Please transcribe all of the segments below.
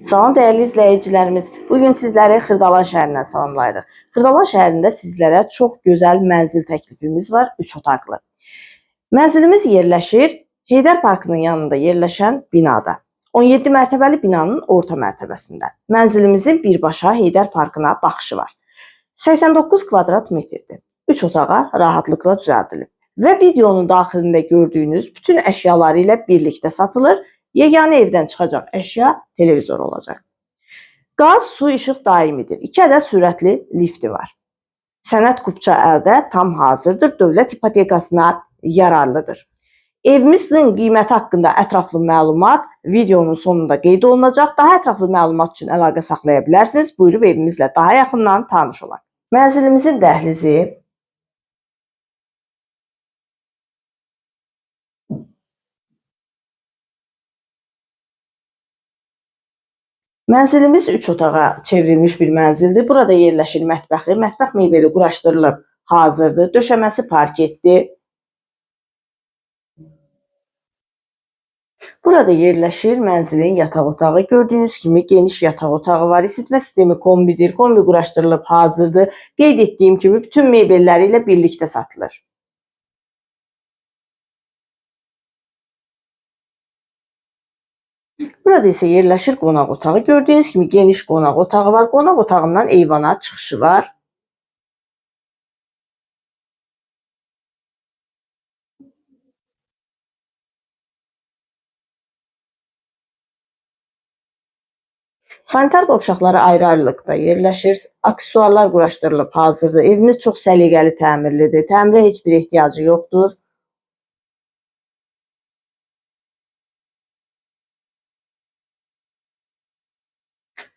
Salam dəyərli izləyicilərimiz. Bu gün sizləri Xırdalan şəhərindən salamlayırıq. Xırdalan şəhərində sizlərə çox gözəl mənzil təklifimiz var, 3 otaqlı. Mənzilimiz yerləşir Heydər Parkının yanında yerləşən binada. 17 mərtəbəli binanın orta mərtəbəsində. Mənzilimizin birbaşa Heydər Parkına baxışı var. 89 kvadrat metrdir. 3 otağa rahatlıqla düzəldilib. Və videonun daxilində gördüyünüz bütün əşyaları ilə birlikdə satılır. Yeganə evdən çıxacaq əşya televizor olacaq. Qaz, su, işıq daimidir. 2 ədəd sürətli lifti var. Sənəd kupça əldə tam hazırdır. Dövlət ipotekasına yararlıdır. Evimizin qiyməti haqqında ətraflı məlumat videonun sonunda qeyd olunacaq. Daha ətraflı məlumat üçün əlaqə saxlaya bilərsiniz. Buyurub evimizlə daha yaxından tanış olaq. Mənzilimizin dəhlizi, Mənzilimiz 3 otağa çevrilmiş bir mənzildir. Burada yerləşir mətbəxi. Mətbəx mebeli quraşdırılıb hazırdır. Döşəməsi parketdir. Burada yerləşir mənzilin yataq otağı. Gördüyünüz kimi geniş yataq otağı var. İsitmə sistemi kombidir. Kombi quraşdırılıb hazırdır. Qeyd etdiyim kimi bütün mebelləri ilə birlikdə satılır. Burada isə yerləşir qonaq otağı. Gördüyünüz kimi geniş qonaq otağı var. Qonaq otağından eyvana çıxışı var. Sanitar qovşaqları ayrı-ayrılıqda yerləşir. Aksesuarlar quraşdırılıb hazırdır. Evimiz çox səliqəli təmirlidir. Təmirə heç bir ehtiyacı yoxdur.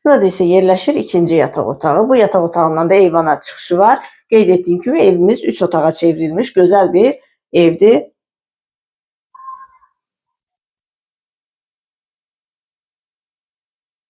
Burada isə yerləşir ikinci yataq otağı. Bu yataq otağından da eyvana çıxışı var. Qeyd etdiyim kimi evimiz 3 otağa çevrilmiş gözəl bir evdir.